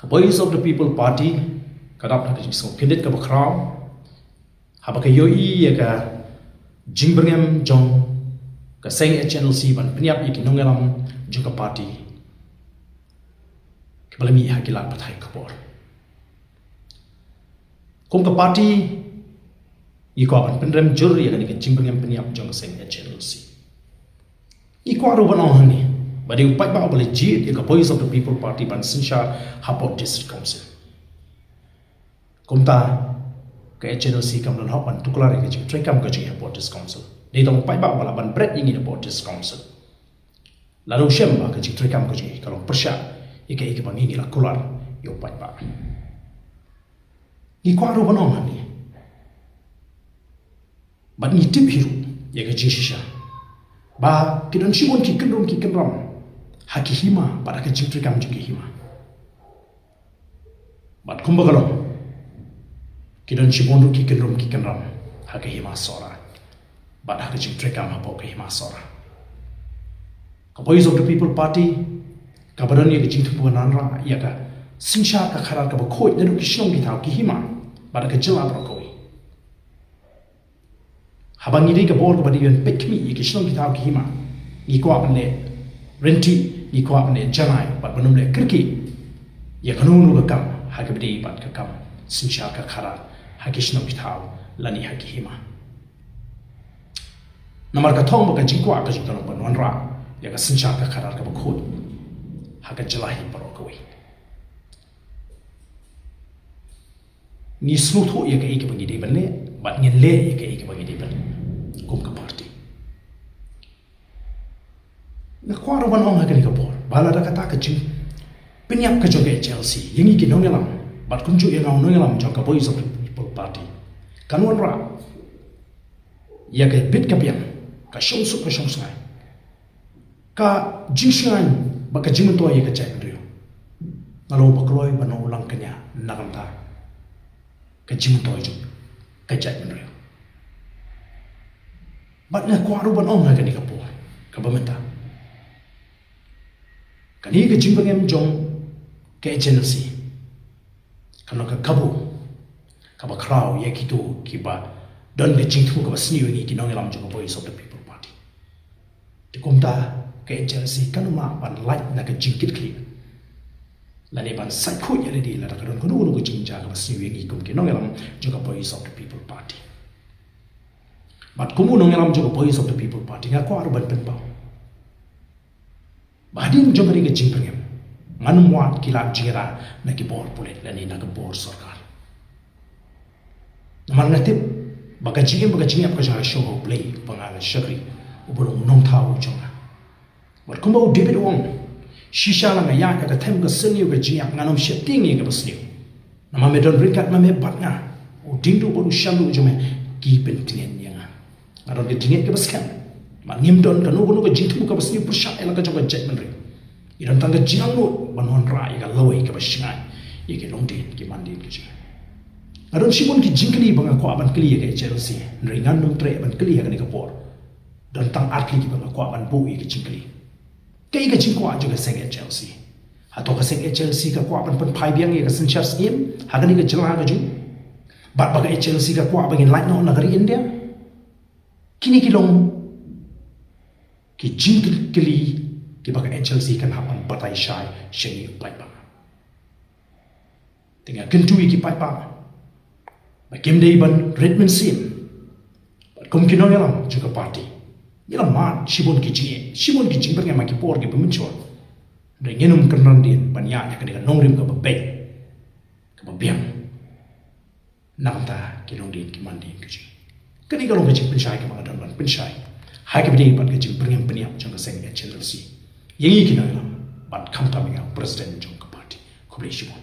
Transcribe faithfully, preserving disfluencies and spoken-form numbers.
Ka Voice of the People Party ka dap na ka jingsngewkhyndiat kaba khraw haba ka ïohi ïa ka jingbyrngem jong ka seng H N L C ban pynïap ïa ki nongïalam jong ka party kiba la mih ha ki lad pathai khubor. Kum ka party, ngi kwah ban pynrem jur ïa kane ka jingbyrngem pynïap jong ka seng H N L C. Ngi kwah ruh ban ong hangne ba dei u paidbah uba la jied ïa ka Voice of the People Party ban synshar hapoh District Council. Kumta ka H N L C kam don hok ban tuklar ïa ka jingtrei kam ka jong ngi hapoh District Council. Dei tang u paidbah uba lah ban bret ïa ngi hapoh District Council. Lada u shem ba ka jingtrei kam ka jong ngi ka long pyrshah ïa kaei kaba ngi ngi la kular ïa u paidbah. Ngi kwah ruh ban ong hangne bad ngi tip hi ruh ïa ka jingshisha ba ki don shibun ki kynrum ki kynram ha ki hima bad ha ka jingtrei kam jong ki hima. Bad kumba ka long, ki don shibun ruh ki kynrum ki kynram ha ka hima Sohra bad ha ka jingtrei kam hapoh ka hima Sohra. Ka Voice of the People Party kaba don ïa ka jingthmu ban wanrah ïa ka synshar ka khadar kaba khuid naduh ki shnong ki thaw ki hima bad ha ka jylla baroh kawei. Haba ngi dei ka bor kaba dei ban peit khmih ïa ki shnong ki thaw ki hima, ngi kwah ban leh ryntih, ngi kwah ban leh janai bad ban ym leh kyrkieh ïa kano kano ka kam ha kaba dei bad ka kam synshar ka khadar ha ki shnong ki thaw lane ha ki hima. Namar ka thong ba ka jingkwah ka jong ka long ban wanrah ïa ka synshar ka khadar kaba khuid ha ka jylla hi baroh kawei. Ngi sngewthuh ïa kaei kaba ngi dei ban leh bad ngin leh ïa kaei kaba ngi dei ban leh kum ka party. Nga kwah ruh ban ong ha kane ka por ba lada kata ka jingpynïap ka jong ka H L C ïa ngi ki nongïalam bad kumjuh ïa nga u nongïalam jong ka Voice of the People Party kan wanrah ïa ka bit ka biang, ka shongsuk ka shongsngain, ka jingsngain bad ka jingmyntoi ïa ka jaitbynriew, nga long ba kloi ban long u langkñia na ka bynta ka jingmyntoi jong ka jaitbynriew. Bad nga kwah ruh ban ong ha kane ka por kaba mynta, kane ka jingbyrngem jong ka H N L C ka long ka kabu kaba khraw ïa kito kiba don ka jingthmu kaba sniew ïa ngi ki nongïalam jong ka Voice of the People Party. Te kumta ka H N L C kan ym lah ban lait na ka jingkitkhlieh lane ban sait khuid ïa lade lada ka don kano kano ka jingjia kaba sniew ïa ngi kum ki nongïalam jong ka Voice of the People Party. Bad kum u nongïalam jong ka Voice of the People Party nga kwah ruh ban pynpaw ba hadien jong kane ka jingbyrngem ngan ym wad ki lad jingïada na ki bor pulit lane na ka bor sorkar. Namar nga tip ba ka jingim ba ka jingïap ka jong nga ha U Blei uba nga la shakri, uba long u nongthaw jong nga. Bad kumba u David u ong, shisha la nga ïaid ha ka them ka sniew ka jingïap, ngan ym sheptieng ïa kaba sniew. Namar me don ryngkat ma me bad nga, u diengduh bad u shanduh jong me ki pyntngen ïa nga. Nga don ka jingngeit kaba skhem ba ngim don kano kano ka jingthmu kaba sniew pyrshah ïa la ka jong ka jaitbynriew. Ngi don tang ka jingangnud ban wanrah ïa ka lawei kaba shngaiñ ïa ki longdien ki mandien ka jong ngi. Nga don shibun ki jingkylli ba nga kwah ban kylli ïa ka H N L C, hynrei ngan ym treh ban kylli ha kane ka por. Don tang ar tylli kiba nga kwah ban buh ïa ka jingkylli. Kaei ka jingkwah jong ka seng H N L C? Hato ka seng H N L C ka kwah ban pynphai biang ïa ka synshar syiem ha kane ka jylla ka jong ngi? Bad ba ka H N L C ka kwah ba ngin lait noh na ka ri India? Kine ki long ki jingkylli kiba ka H N L C kan hap ban batai shai sha ngi u paidbah. Te nga kyntu ïa ki paidbah ba kim dei ban rit mynsiem. Bad kum ki nongïalam jong ka party, ngi la mad shibun ki jingeh, shibun ki jingbyrngem ha ki por kiba mynshwa. Hynrei ngin ym kynran dien ban ïaid ha kane ka nongrim kaba beit, kaba biang na ka bynta ki longdien ki mandien ka jong ngi. Kane ka long ka jingpynshai kaba nga don ban pynshai ha kaba ïadei bad ka jingbyrngem pynïap jong ka seng H N L C ïa ngi ki nongïalam bad khamtam ïa u president jong ka party. Khublei shibun.